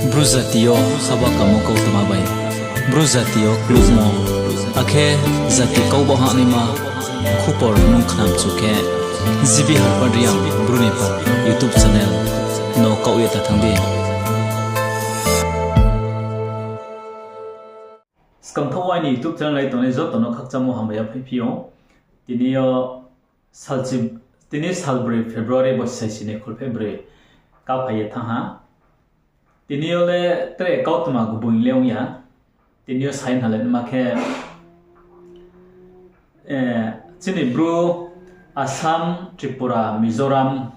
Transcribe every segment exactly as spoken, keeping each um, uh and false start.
Bru jati yo haba kamo kautma bai, Bru jati yo klukmo, akhe jati kau ba hahnaima khupor nung khnamchu khe, G B Harpad Reang Bru ni pha YouTube channel no kaoh ye ta thanng di. Skangthaoh wo aini YouTube channel nai tongnai joto no khakchangmo hambai ya phaiphi ou. Tini yo salchi-, tini salbroi February bo saisi ni kholpheh broi kaphai ye thanng ha. Tini yo le tre kautma gboing le ong ya. Tini yo sai na le ma khe, chini Bru Assam, Tripura, Mizoram,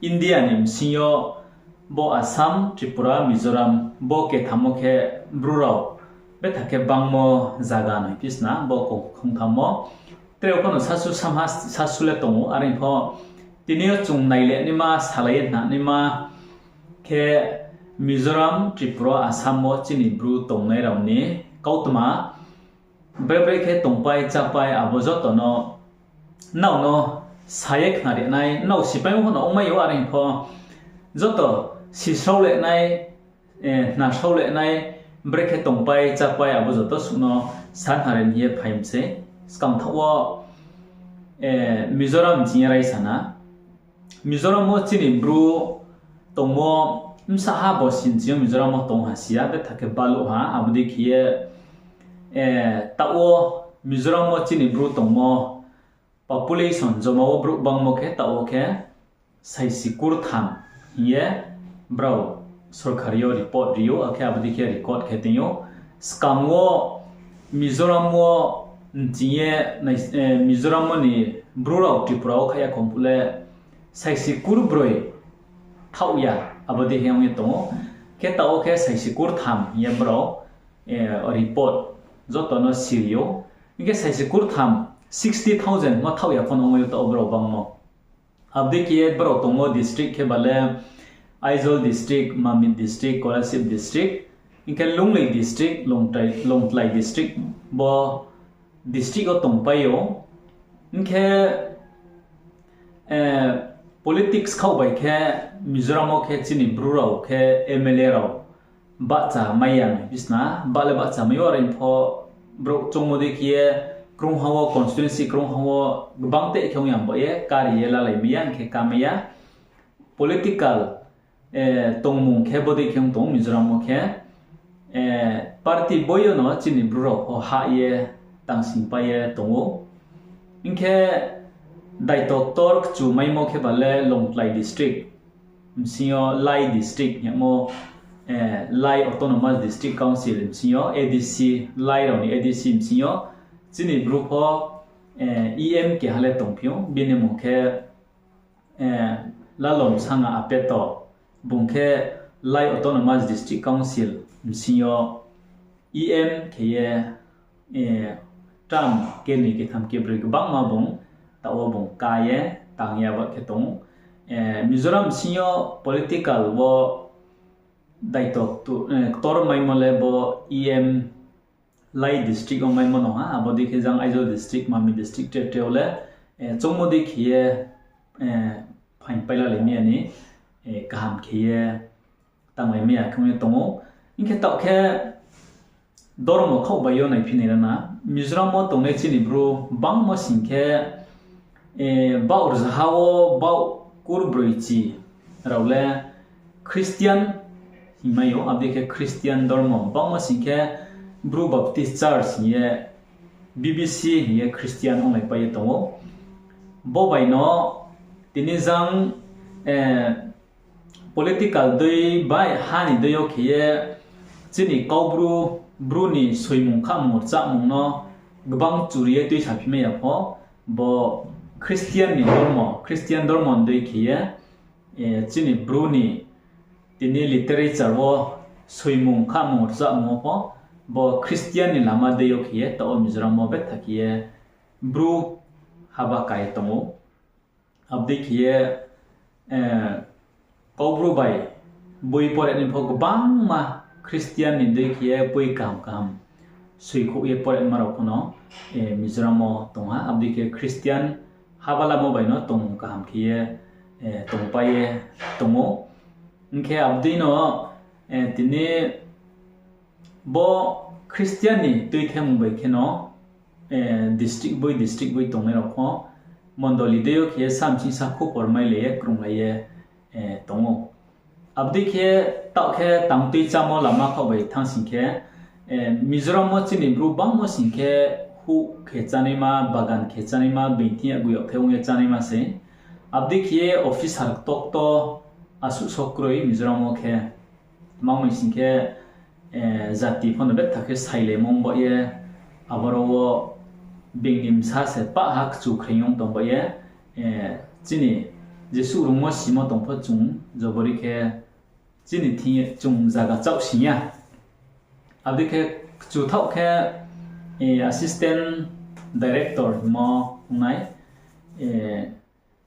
India ni bsing yo bo Assam, Tripura, Mizoram bo ketham wo khe Bru rao betha khe bangmo zaga no phi sna bo kong-, khongtham wo. Tre pho no sasu samha sasu le tong ou, are pho tini yo chung nai le naima, salai ye hna naima khe Mizoram, Tripura, Assam wo chini Bru tongnai rao ni kautma, bre bre khe tongpai, chápai, abo joto no nrao no sa ye khnari nai, nrao sipaimo pho no ongmai ou, are pho joto sisrao le nai, eh, hnasrao le nai, bre khe tongpai, chápai, abo joto suh no sa khnari hing ye phai mi sei. Skangthaoh wo, eh, Mizoram ching ye raisa na. Mizoram wo chini Bru tongmo, bsa ha bo sin ching yo Mizoram wo tong ha si ya, betha khe baluh ha, abo dei khe ye, eh, taoh wo Mizoram wo chini Bru tongmo, population joma wo brouh bangmo khe taoh wo khe saisi kurtham hing ye brao sorkari yo report ri ou, akhe abo dei khe record khe tong ou. Skang wo Mizoram wo nching ye nai-, eh, Mizoram wo ni Bru rao Tripura wo kha ya khong phuh le saisi kurbroi thaoh ya, abo dei khe ong ye tong ou. Khe taoh wo khe saisi kurtham hing ye brao, eh, report joto no siri ou. Hing khe saisi kurtham, sixty thousand mo thaoh ya pho no ongmai ou taoh wo brao bangmo. Abo dei khe ye brao tongmo district khe ba le Aizawl district, Mamit district, Kolasib district, hing khe Lunglei district, Longtlai, Longtlai district, bo district wo tongpai ou. Hing khe, eh, politics khaoh bai khe Mizoram wo khe chini Bru rao khe M L A rao bahcha mai ya hing phi sna, bah le bahcha mai ou, are pho brouh choungmo dei khe ye krungha wo, constituency krungha wo gbang teh khe ong ya bo ye, kari ye lalai mai ya, hing khe ká mai ya. Political, eh, tongmung khe bodei khe ong tong ou Mizoram wo khe, eh, party boi yo no chini Bru rao pho hah ye tangsingpai ye tong ou. Hing khe daito ktor kchu maimo khe ba le Longtlai district bsing yo Lai district hingmo, eh, Lai Autonomous District Council bsing yo A D C, Lai rao ni A D C bsing yo chini Bru pho, eh, E M keha le tongphi ou, bini mung khe, eh, Lalomsanga Apeto, bung khe Lai Autonomous District Council bsing yo E M khe ye, eh, term kenoi ketham kebroi gbangma bung, taoh wo bung ká ye tang ya ba khe tong ou. Eh, Mizoram bsing yo political wo daito ktu-, eh, ktor maimo le bo E M Lai district wo maimo no ha, abo dei khe jang Aizawl district, Mamit district tre tre wo le, eh, choungmo dei khe ye, eh, phaing paila lai mi ya ni, eh, kaham khe ye tanglai mi ya khe ong ye tong ou. Hing khe taoh khe dormo khaoh bai yo naiphi nai ra na. Mizoram wo tongnai chini Bru bangmo sing khe, eh, baoh rzaha wo baoh kurbroichi rao le Christian hingmai ou, abo dei khe Christian dormo bangmo sing khe Bru Baptist Church hing ye, B B C hing ye Christian onglaipai ye tong ou. Bo bai no tini jang, eh, political dei bai ha ni dei yo khe ye chini Kaubru, Bru ni soimung khamung rchahmung no gbang churi ye tuisaphimai ya pho, bo Christian ni dormo, Christian dormo ni dei khe ye, eh, chini Bru ni tini literature wo soimung khamung rchahmung wo pho, bo Christian ni lama dei yo khe ye taoh wo Mizoram wo betha khe ye Bru haba kai tong ou. Abo dei khe ye, eh, Kaubru bai boi pore ni pho gbangma Christian ni dei khe ye boi kaham kaham soikhouh ye pore ma rao pho no, eh, Mizoram wo tong ha. Abo dei khe Christian haba lamo bai no tongmung kaham khe ye, eh, tongpai ye tong ou. Hing khe abo dei no, Tini bo Christian ni tuithemung bai kheno district boi district boi tongnai rao pho mondoli dei yo khe ye samsing sa khupor mailai ye krunglai ye tong ou. Abo dei khe taoh khe tang tuichamo lama khaoh bai thanng sing khe, Mizoram wo chini Bru bangmo sing khe huh khe chánaima, bagan khe chánaima, being thing ya gui yag the ong ye chánaima se. Abo dei khe ye officer ktokto asuh so kroi Mizoram wo khe. Tma ong mi sing khe, jati pho no betha khe sailaimo ong ba ye, aboro wo being ni bsa se pah ha kchu khreing ong tong ba ye, chini jesuh rungmo simo tong pho chung jobori khe chini thing ye chung zaga chaoh sing ya. Abo dei khe kchu thaoh khe, assistant director hingmo ong nai,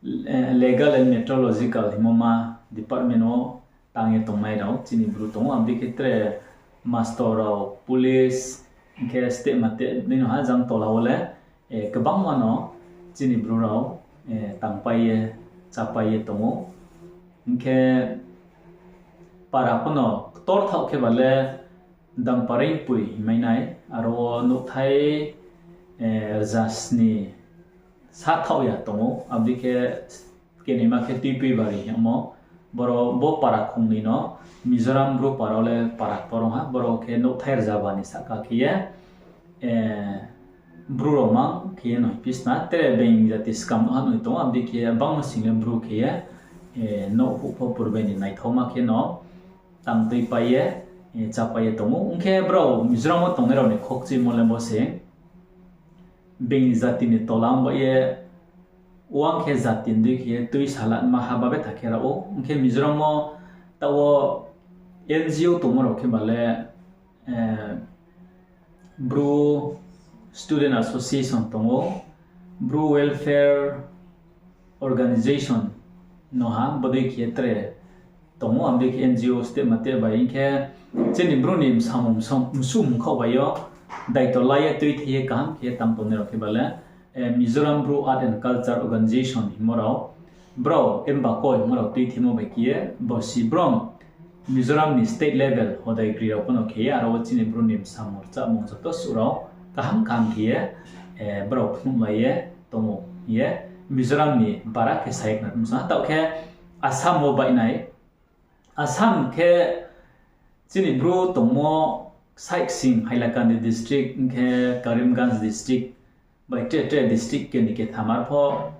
Legal and Metrological hingmo ma department wo tang ye tongnai rao chini Bru tong ou. Abo dei khe tre mastor rao, police, hing khe steh ma teh dei no ha jang tola wo le, kbangma no chini Bru rao tangpai ye, chápai ye tong ou. Hing khe para pho no ktor thaoh khe ba le Dampa Reingpui hingmai nai, aro wo nouhthai rza sni sa thaoh ya tong ou, abo dei khe kenaima khe Tuipuibari hingmo, boro bo para khong ni no Mizoram Bru para wo le para ktor ong ha, boro khe nouhthai rzaba ni sahka khe ye, Bru rao mang khe ye no hingphi sna, tre being jati skam no ha noi tong ou, abo dei khe bangma sing le Bru khe ye, nouh huh pho purbe ni naithaoma khe no tang tuipai ye, chápai ye tong ou. Ong khe brao Mizoram wo tongnai rao ni khokchimo le bo se, being jati ni tola ong ba ye, uang khe jati ni dei khe ye tuisalanma haba betha khe rao ou. Ong khe Mizoram wo taoh wo N G O tongmo rao khe ba le, Bru Student Association tong ou, Bru Welfare Organisation no ha, bodei khe ye tre tong ou, abo dei khe N G O steh ma teh bai hing khe chini Bru ni bsamung msuh mungkhaoh bai yo daito la ye tuithei ye kaham khe ye tang tongnai rao khe ba le, Mizoram Bru Art and Culture Organisation hingmo rao, brao Mbakoi hingmo rao tuithemo bai khe ye, borsi brom Mizoram ni state level hodai gri rao pho no khe ye, aro wo chini Bru ni bsamung rchamung joto suh rao kaham kaham khe ye, brao phnuhlai ye tong ou hing ye Mizoram ni bara khe sa ye khna msa. Taoh khe Assam wo baih nai. Assam khe chini Bru tongmo saiksing Hailakandi district, hing khe Karimganj district, bai tre tre district keni ketham ar pho,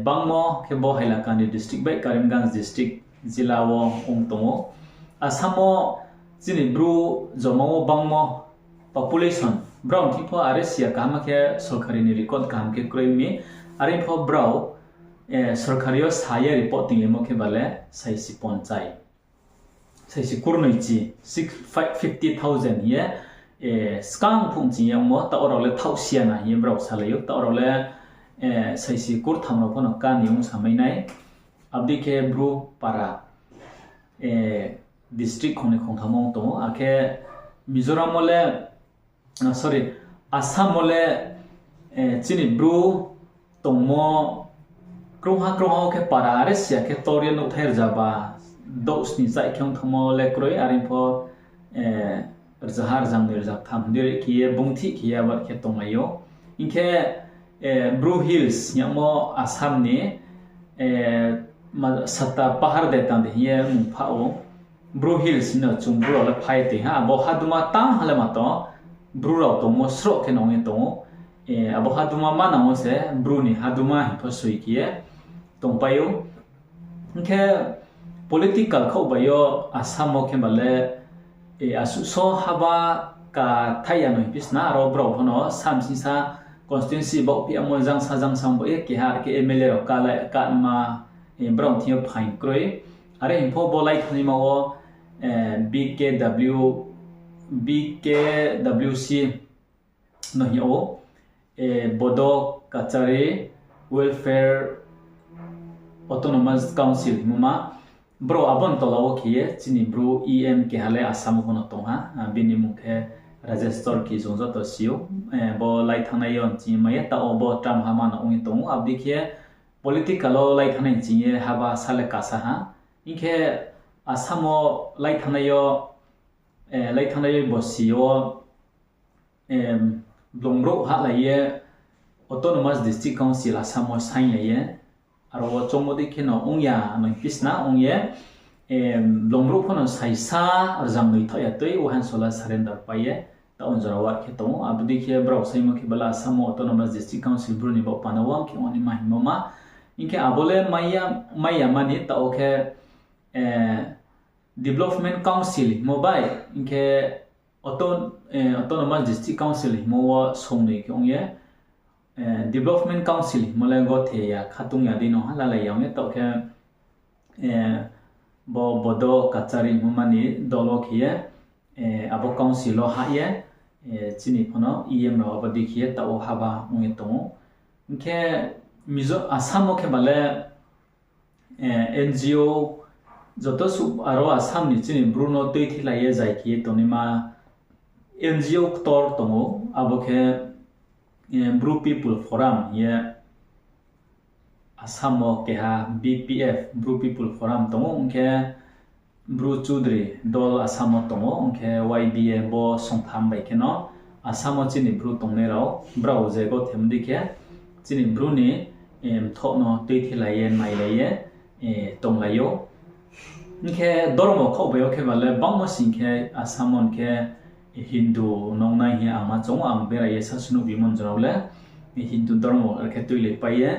bangmo khe bo Hailakandi district bai Karimganj district jila wo ong tong ou. Assam wo chini Bru joma wo bangmo population, brao thing pho are si ya kaham khe sorkari ni record kaham khe kroi mi, are pho brao, sorkari yo sa ye report tinglaimo khe ba le saisi ponchai, saisi kurnoi chi, six, five, fifty thousand hing ye, skang phung ching yagmo, taoh rao le thaoh si ya na hing ye brao salai ou, taoh rao le, saisi kurtham rao pho no ká ni ong samai nai, abo dei khe Bru para, district khongnoi khongtham ong tong ou, akhe Mizoram wo le, sorry, Assam wo le, chini Bru tongmo krungha krungha wo khe para are si ya khe tor ye nouhthai rzaba douh sni chaih khe ong thanngmo le kroi, are pho, rzaha rzangnoi rzaktham dei khe ye bungthih khe ye abad khe tonglai ou. Hing khe, Bru Hills hing yagmo Assam ni, Sata Pahar de tang de hing ye mung pha ou. Bru Hills hing no chung Bru rao le phai tong ha, abo haduma tang ha le ma tong, Bru rao tongmo sroh khe no ong ye tong ou. Abo haduma manang wo se Bru ni haduma hing pho soi khe ye tongpai ou. Hing khe political khaoh bai yo Assam wo khe ba le, asuh so haba kathaih ya no hingphi sna, aro brao pho no samsingsa constituency baohphi yamo jangsa jangsa ong ba ye keha khe M L A rao kama, brao thing yo phaing kroi. Are hing pho bo laithanaima wo, B K W, B K W C no hing yag ou, Bodo Kachari Welfare Autonomous Council hingmo ma, brao abo ni tola wo khe ye chini Bru E M keha le Assam wo pho no tong ha, bini mung khe Rajesh Torki, chung joto si ou. Bo laithanai yo nching ye mai ye, taoh wo bo term ha ma no ong ye tong ou, abo dei khe political wo laithanai nching ye haba sa le kasa ha. Hing khe Assam wo lai thanngnai yo, lai thanngnai yo bosi yo, blung brouh hahlai ye Autonomous District Council Assam wo sainglai ye, aro wo choungmo dei kheno ong ya noi pisna ong ye, blung brouh pho no saisa rzang noi thaoh ya tui Wahansola surrender pai ye, taoh jora wo ar khe tong ou. Abo dei khe brao saimo khe bala Assam wo Autonomous District Council bru ni baoh panda wo khe ong ni ma hingmo ma. Hing khe abo le mai ya, mai ya mani taoh wo khe, Development Council hingmo bai, hing khe Autonomous District Council hingmo wo songnoi khe ong ye, Development Council hingmo le gothe ya, khatung ya dei no ha lalai ya ong ye, taoh khe, bo Bodo Kachari hingmo mani dol wo khe ye, abo council wo hah ye, chini pho no E M rao abo dei khe ye taoh wo haba ong ye tong ou. Hing khe Mizo-, Assam wo khe ba le, N G O, joto suh aro Assam ni chini bru no tuithilai ye zai khe ye tongnaima N G O ktor tong ou, abo khe, Bru People Forum hing ye Assam wo keha B P F, Bru People Forum tong ou, ong khe Bru Chudri dol Assam wo tong ou, ong khe Y B A bo songtham bai kheno Assam wo chini bru tongnai rao, brao je gothemo dei khe chini bru ni mthoh no tuithilai ye, nailai ye tonglai ou. Hing khe dormo khaoh bai yo khe ba le bangmo sing khe Assam wo khe Hindu nongnai hing ye ang ma choung ou, ang berai ye sasu nuh bimon jora wo le Hindu dormo khe tuilaipai ye,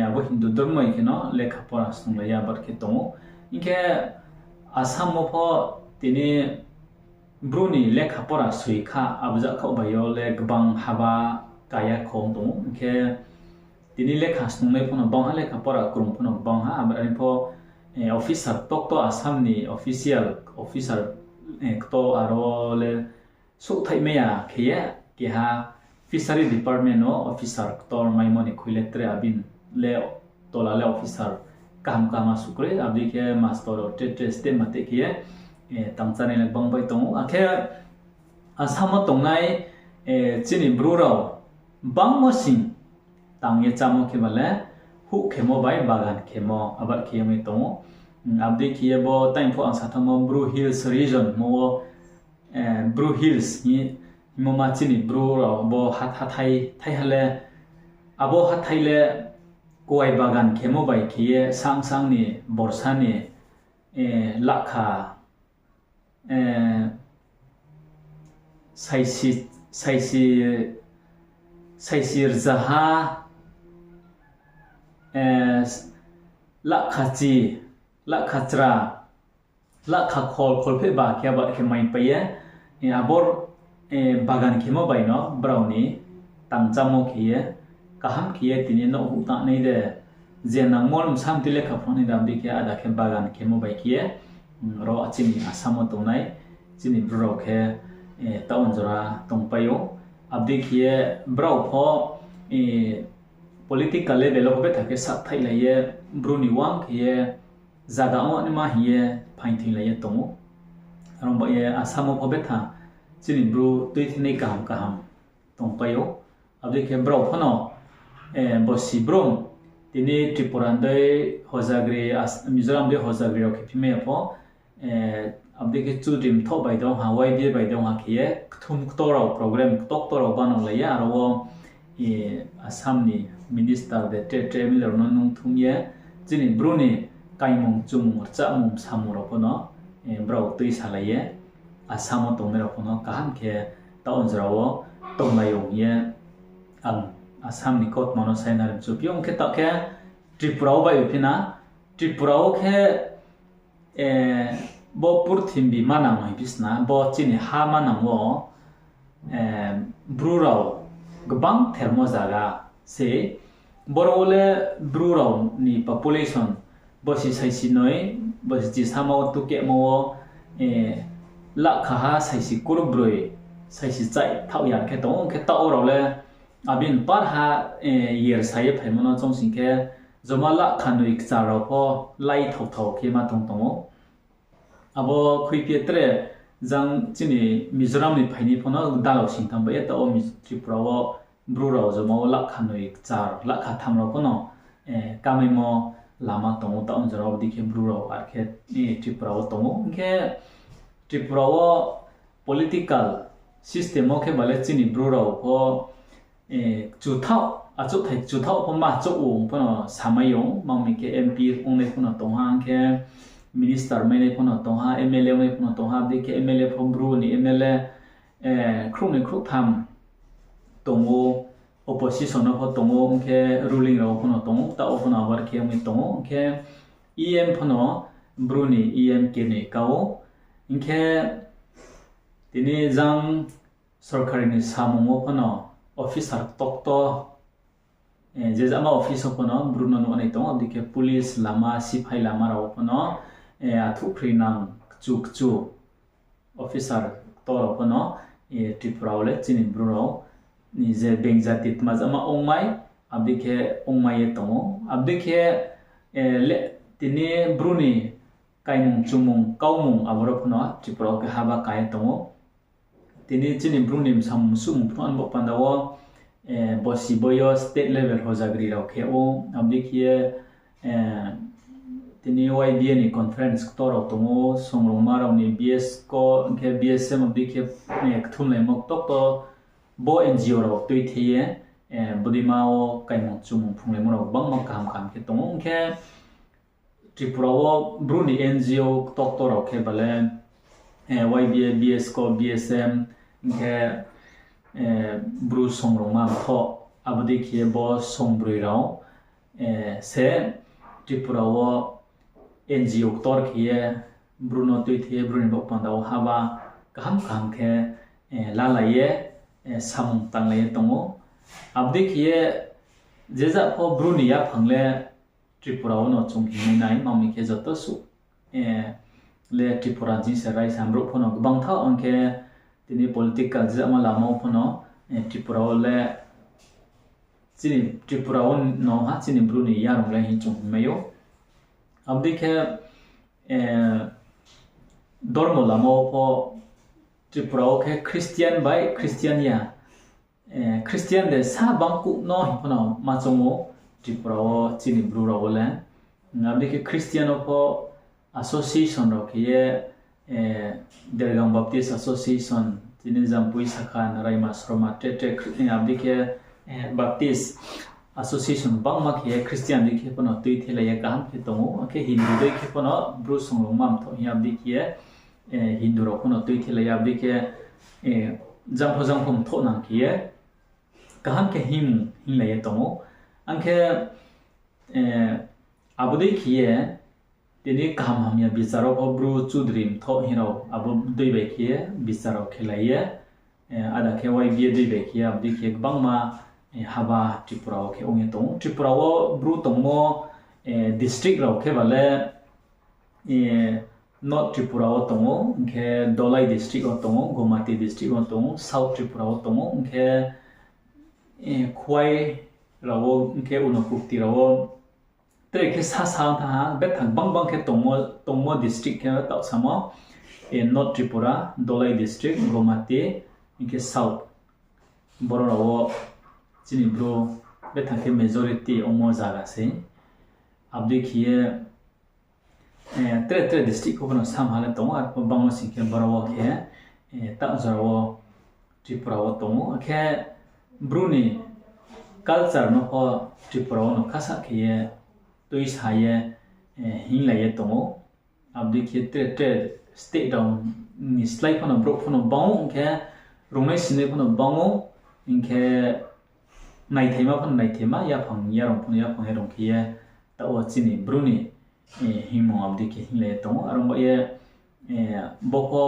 abo Hindu dormo bai kheno lekha pora snunglai ye abar khe tong ou. Hing khe Assam wo pho tini bru ni lekha pora soi kha, abo jakhaoh bai yo le gbang haba kaya khong tong ou. Hing khe tini lekha snungnai pho no gbang ha, lekha pora krung pho no gbang ha, abo ni pho, officer ktor ktor Assam ni official, officer ktor aro le souhthaihmai ya khe ye, keha Fishery Department wo officer ktor maimo ni khui le tre abini le tola le officer kaham kaham asuh kroi, abo dei khe master rao tre tre step ma te khe ye, tangchanai le gbang bai tong ou. Akhe Assam wo tongnai chini bru rao bangmo sing tang ye chámo khe ba le huh khemo bai bagan khemo, abad khe ye ong ye tong ou. Abo dei khe ye bo time pho ang sa thanngmo Bru Hills region hingmo wo, Bru Hills hingmo ma chini bru rao bo hathái thaiha le, abo hathái le kuai bagan khemo bai khe ye sangsang ni borsa ni lakha, saisi, saisi, saisi rzaha, lakha chi, lakha chra, lakha khol, kholphehba khe abad khe maipai ye, abo bagan khemo bai no brao ni tangchámo khe ye, kaham khe ye tini nouh huh tangnai de, je nangmo bsa mtui lekha phnuhnai de, abo dei khe ada khe bagan khemo bai khe ye, ro chini Assam wo tongnai chini bru rao khe, taoh jora tongpai ou. Abo dei khe ye brao pho political level wo pho betha khe sathaihlai ye, bru ni uang khe ye, zaga ong naima hing ye phaingthinglai ye tong ou. Aro ba ye Assam wo pho betha chini bru tuithinai kaham kaham tongpai ou. Abo dei khe brao pho no, bosi brum, tini Tripura dei hojagri, Mizoram dei hojagri rao khe phimai ya pho, abo dei khe Chudri mthoh bai de ong ha, Y B A bai de ong ha khe ye, kthum ktor rao program ktor ktor rao bananglai ye, aro wo Assam ni minister de tre tre M L A rao no nung thum ye, chini bru ni kaimung chumung rchamung samung rao pho no brao tuisalai ye, Assam wo tongnai rao pho no kaham khe taoh jora wo tonglai ou hing ye ang Assam ni kautma no saina rimchuphi ou. Ong khe taoh khe Tripura wo bai phi na, Tripura wo khe bo purthimbi manang no hing phi sna, bo chini ha manang wo bru rao gbang thermo zaga se, boro wo le bru rao ni population bosi saisi noi, bosi chisama wo tukehmo wo, lakha ha saisi kurbroi, saisi chai thaoh ya khe tong ou, ong khe taoh rao le abini par ha, yersa ye phaimo no choung sing khe, joma lakha noi kchar rao pho lai thao thao khe ma tong tong ou. Abo khuiphi ye tre jang chini Mizoram ni phainai pho no dalao singtham bai ye taoh wo Tripura wo bru rao joma wo lakha noi kchar, lakha tham rao pho no kamaimo lama tong ou, taoh jora wo bodei khe Bru rao ar khe, eh, Tripura wo tong ou. Hing khe Tripura wo political system wo khe ba le chini Bru rao pho, eh, kchuthaoh, achouhthai kchuthaoh pho ma chouh ou pho no samai ou, ma mi khe M P ongnai pho no tong ha, hing khe minister mainai pho no tong ha, M L A ongnai pho no tong ha, bodei khe M L A pho Bru ni M L A, eh, khrouhnoi khrouhtham tong ou, opposition no pho tong ou, hing khe ruling rao pho no tong ou, taoh wo pho no abar khe ongni tong ou, hing khe E M pho no Bru ni E M kenoi ka ou, hing khe tini jang sorkari ni samung wo pho no officer ktokto, eh, je jama office wo pho no Bru no nuhnai tong ou, abo dei khe police lama, siphai lama rao wo pho no, eh, athuhphrinang kchu kchu officer ktor rao pho no, eh, Tripura wo le chini Bru rao ni je being jati tma jama ongmai, abo dei khe ongmai ye tong ou. Abo dei khe, eh, le, tini Bru ni kaimung, chumung, kaumung, aboro pho no Tripura wo khe haba ka ye tong ou. Tini chini Bru ni samung suhmung phnuh ni bo panda wo, eh, bosi boyo state level hojagri rao khe ou, abo dei khe ye, eh, tini Y B A ni conference ktor rao tong ou, songrongma rao ni B S ko, hing khe B S M abo dei khe, eh, kthumlaimo ktokto bo N G O rao tuithe ye, eh, bodeima wo kaimung chumung phrunglaimo rao gbangma kaham kaham khe tong ou. Hing khe Tripura wo Bru ni N G O ktokto rao khe ba le, eh, Y B A, B S ko, B S M, hing khe, eh, Bru songrongma mthoh, abo dei khe ye bo songbroi rao, eh, se Tripura wo N G O ktor khe ye Bru no tuithe ye Bru ni bo panda wo haba kaham kaham khe, eh, lalai ye, eh, samung tanglai ye tong ou. Abo dei khe ye je ja pho Bru ni yaphang le Tripura wo no chung hingmai nai, ma mi khe joto suh, eh, le Tripura ni se raisa brouh pho no gbang thaoh, hing khe tini political jama lama wo pho no, eh, Tripura wo le chini Tripura wo no ha chini Bru ni yarung le hing chung hingmai ou. Abo dei khe, eh, dormo lama wo pho Tripura wo khe Christian bai Christian ya, eh, Christian de sa bangkuh no hing pho no ma choung ou Tripura wo chini Bru rao wo le. Abo dei khe Christian wo pho association rao khe ye, eh, Dergang Baptist Association, tini Jampui Sakha, Naraima Sroma, tre tre, eh, abo dei khe, eh, Baptist Association bangma khe ye Christian dei khe pho no tuithelai ye kaham khe tong ou, akhe Hindu dei khe pho no Bru songrongma mthoh hing abo dei khe ye, eh, Hindu rao pho no tuithelai ye abo dei khe, eh, jangpho jangpho mthoh nang khe ye kaham khe hing, hinglai ye tong ou. Ang khe, eh, abo dei khe ye tini kaham hamya bichar wo pho Bru chudri mthoh hing rao abo dei bai khe ye bichar rao khelai ye, eh, ada khe Y B A dei bai khe ye abo dei khe ye gbangma, eh, haba Tripura wo khe ong ye tong ou. Tripura wo Bru tongmo, eh, district rao khe ba le, eh, North Tripura wo tong ou, hing khe Dholai district wo tong ou, Gomati district wo tong ou, South Tripura wo tong ou, hing khe, eh, Khowai rao wo, hing khe Unakoti rao wo, tre khe sasa ong thanng ha, bethak bang bang khe tongmo, tongmo district khe taoh samo, eh, North Tripura, Dholai district, Gomati, hing khe South. Boro rao wo chini Bru bethak khe majority ongmo zaga sei. Abo dei khe ye, eh, tre tre district pho no sam ha le tong ou, arpho bangmo sing khe boro wo khe, eh, taoh jora wo Tripura wo tong ou. Akhe Bru ni culture no pho Tripura wo no khasa khe ye tuisa ye, eh, hinglai ye tong ou. Abo dei khe tre tre state rao ni slái pho no brouh pho no bang ou, hing khe rungnai sinai pho no bang ou, hing khe naithaima pho no naithaima, yaphang yarung pho no yaphang yarung khe ye, taoh wo chini Bru ni, eh, hingmung abo dei khe hinglai ye tong ou. Aro ba ye, eh, bo pho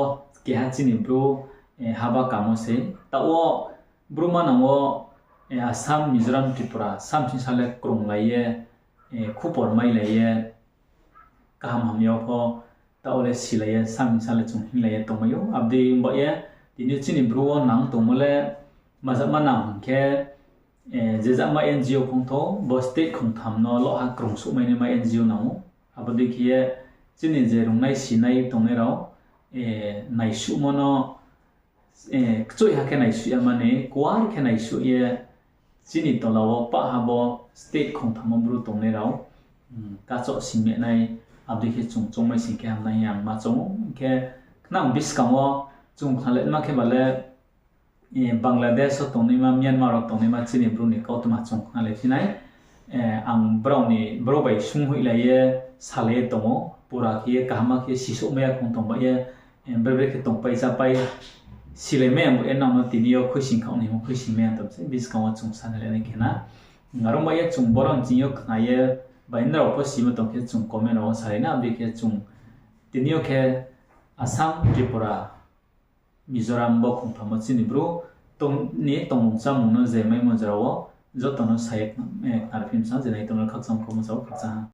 keha chini Bru, eh, haba kamo sei. Taoh wo Bru manang wo, eh, Assam, Mizoram, Tripura, sam sing sa le krunglai ye, eh, khupor mailai ye, kaham hamya wo pho, taoh wo le silai ye, sam sing sa le chung hinglai ye tongmai ou. Abo dei ba ye, tini chini Bru wo nang tongmo le, majakma nang hing khe, eh, je jakma N G O phungthou, bo state khongtham no loha krungsouhmai naima N G O nang ou. Abo dei khe ye, chini je rungnai sinai tongnai rao, eh, naisuhmo no, eh, kchoih ha khe naisuh ya mani, kuar khe naisuh ye, chini tola wo pah ha bo state khongtham wo Bru tongnai rao, kachoh sing ye nai, abo dei khe chung choungmai sing khe hamnai hing ye ang ma choung ou. Hing khe khna buskang wo chung khnalaima khe ba le, Bangladesh wo tongnaima, Myanmar wo tongnaima chini Bru ni kautma chung khnalai phi nai. Ang brao ni, brao bai sunghoihlai ye, salai ye tong ou, pura khe ye kaham khe ye sisouhmai ya khong tong bai ye, bre bre khe tongpai chápai, silaimai ya bo ye nang no tini yo khuisoing khaoh ni himo khuisoingmai ya tong se buskang wo chung sanai lai nai khe na. Aro bai ye chung boro ni ching yo khna ye, bai nrao pho simo tong khe chung comment rao wo salai na, abo dei khe chung tini yo khe Assam, Tripura, Mizoram bo khongthamo chini Bru tong ni tongmung chámung no je maimo jora wo joto no sa ye, khna ri phi msa je nai tong no khakchang kho msa wo khakchang ha.